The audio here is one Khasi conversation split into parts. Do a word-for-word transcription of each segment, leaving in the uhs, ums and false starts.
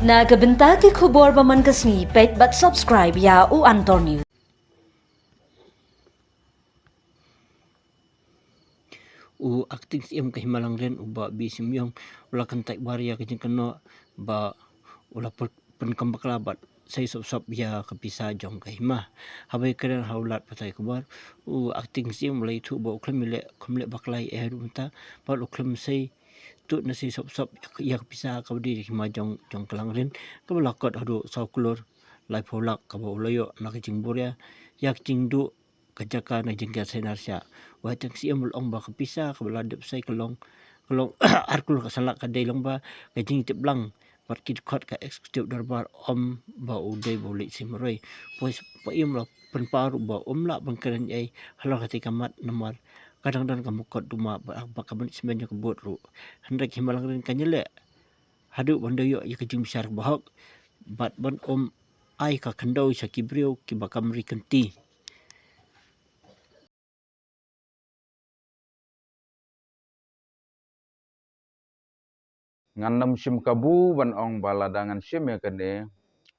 Na ka bynta ki khubor ba man ka sngi, peit bad subscribe ïa u Antor News. U Acting Syiem ka Hima Langrin, u Bah B. Symyong, u la kyntait bar ïa ka jingkynnoh ba u la pyn-, pynkam bakla bad sei sop sop ïa ka pisa jong ka hima. Haba ïakren ha u lad pathai khubor, u Acting Syiem u la ïathuh ba u khlem leh, khlem leh bakla ei ei haduh mynta, bad u khlem sei tuh ne sei sop sop ïa ka pisa kaba dei ka hima jong, jong ka Langrin, kaba la kot haduh saw klur laiphew lak, kaba u la ïoh na ka jingburia ïa ka jingduh ka jaka na jingïasai na rshah. U Acting Syiem u la ong ba ka pisa kaba la dep sei ka long, ka long ar klur ka san lak, ka dei long ba ka jingtip lang bad ki dkhot ka Executive Dorbar, ym ba u dei ba u leit sei marwei. Poi, poi ym la pynpaw ruh ba um lah ban kren ei halor katei ka mat namar ka dang don ka mukotduma ba, ba ka management jong ka board ruh. Hynrei ka Hima Langrin kan ïaleh haduh ban da ïoh ïa ka jingbishar kaba hok bad ban ym ai ka khyndew sha ki briew kiba kam ri kynti. Ngan nym shim kabu ban ong ba lada ngan shim ïa kane,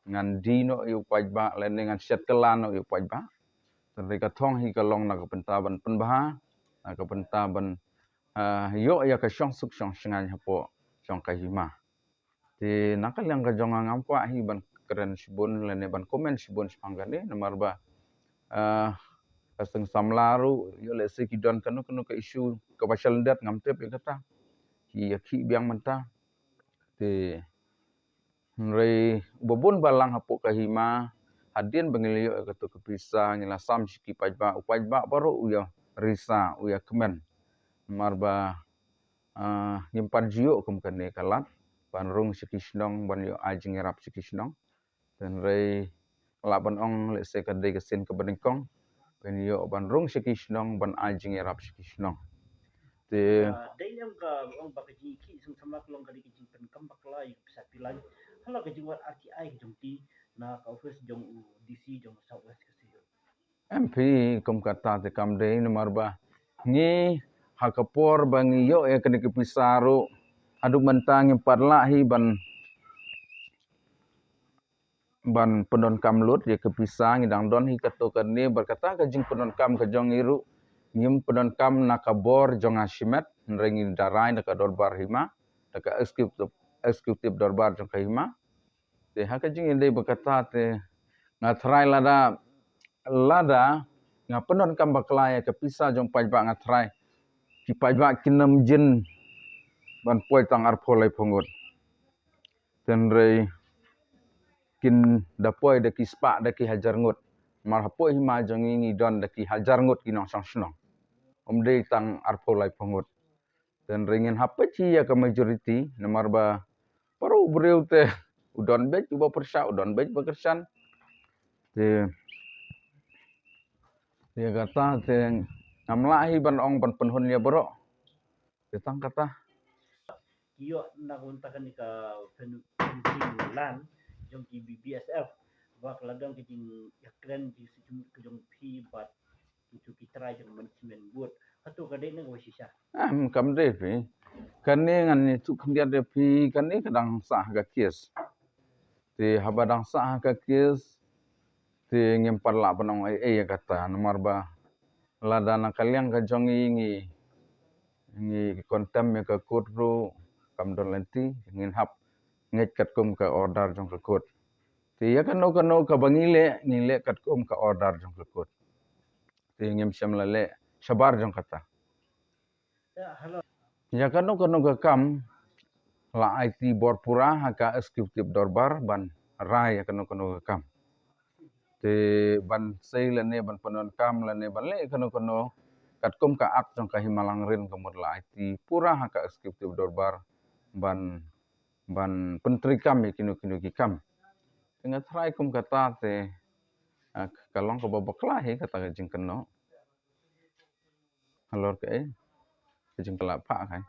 ngan die noh ïa u paidbah lane ngan shet kylla noh ïa u paidbah. Tang ka thong hi ka long na ka bynta ban pynbha, na ka bynta ban, ah, ïoh ïa ka shongsuk shongshngaiñ hapoh jong ka hima. Te na ka liang ka jong nga ngam kwah hi ban kren shibun lane ban comment shibun shaphang kane, namar ba, ah, ka seng samla ruh ïoh lehse ki don kano kano ka issue kaba sha lyndet, ngam tip ïa kata. Ki ïakhih biang mynta. Te hynrei uba bun balang hapoh ka hima, hadien ba ngi la ïoh ïa kato ka pisa, ngi la sam sha ki paidbah, u paidbah baroh u ïa risa, u ïa kmen. Namar ba, ah, ngim pat ju ïoh kum kane ka lad ban rung sha ki shnong, ban ïoh ai jingïarap sha ki shnong. Hynrei lah ban ong lehse ka dei ka sien kaba nyngkong ban ïoh ban rung sha ki shnong, ban ai jingïarap sha ki shnong. Te, ah, dei ne em ka ong ba ka jingïakhih seng samla ka long ka dei ka jingpynkam bakla ïa ka pisa pilai halor ka jingwan R T I ka jong ki na ka office jong u D C jong South West Khasi Hills? Em phi, kum kata te kam dei, namar ba ngi ha ka por ba ngi ïoh ïa kane ka pisa ruh, haduh mynta ngim pat lah hi ban, ban pyndonkam lut ïa ka pisa. Ngi dang don hi kato kane, bad kata ka jingpyndonkam ka jong ngi ruh ngim pyndonkam na ka bor jong nga shimet, hynrei ngi da rai na ka dorbar hima, na ka executive, executive dorbar jong ka hima. Te ha ka jingïadei bad kata te nga tharai lada, lada nga pyndonkam bakla ïa ka pisa jong paidbah, nga tharai ki paidbah kin nym jin ban poi tang arphew laiphew ngut. Hynrei kin da poi da ki spah da ki hajar ngut. Namar hapoh hima jong ngi ngi don da ki hajar ngut ki nongshong shnong. Ym dei tang arphew laiphew ngut. Hynrei ngin hap peit ïa ka majority, namar ba baroh u briew te u don beit uba pyrshah, u don beit uba kyrshan. Te ïa kata te ngam lah hi ban ong ban pynhun ïa baroh. Te tang kata. Ki ïoh na ka bynta kane ka pen-, fencing lan jong ki B B S F, ba ka la don ka jingïakren jingsngewthuh ka jong phi bad kitu ki trai jong management board. Hato ka dei na kaba shisha? Em, kam dei phi. Kane ngan ïathuh khyndiat ïa phi, kane ka dang sah ha ka case. Te haba dang sah ha ka case, te ngim pat lah ban ong ei ei ïa kata, namar ba lada na ka liang ka jong ngi, ngi, ngi contempt ïa ka court ruh kam don lynti, ngin hap ngeit katkum ka order jong ka court. Te ïa kano kano kaba ngi leh, ngi leh katkum ka order jong ka court. Te ngim shym la leh shabar jong kata. Ïa kano kano ka kam la aiti bor pura ha ka executive dorbar ban rai ïa kano kano ka kam. Te ban sei lane ban pyndonkam lane ban leh kano kano katkum ka act jong ka Hima Langrin ka mut la aiti pura ha ka executive dorbar ban, ban pyntreikam ïa kino kino ki kam. Te nga tharai kum kata te, ah, ka long kaba bakla hi kata ka jingkynnoh. Halor kaei ka jingkynnoh pha kai.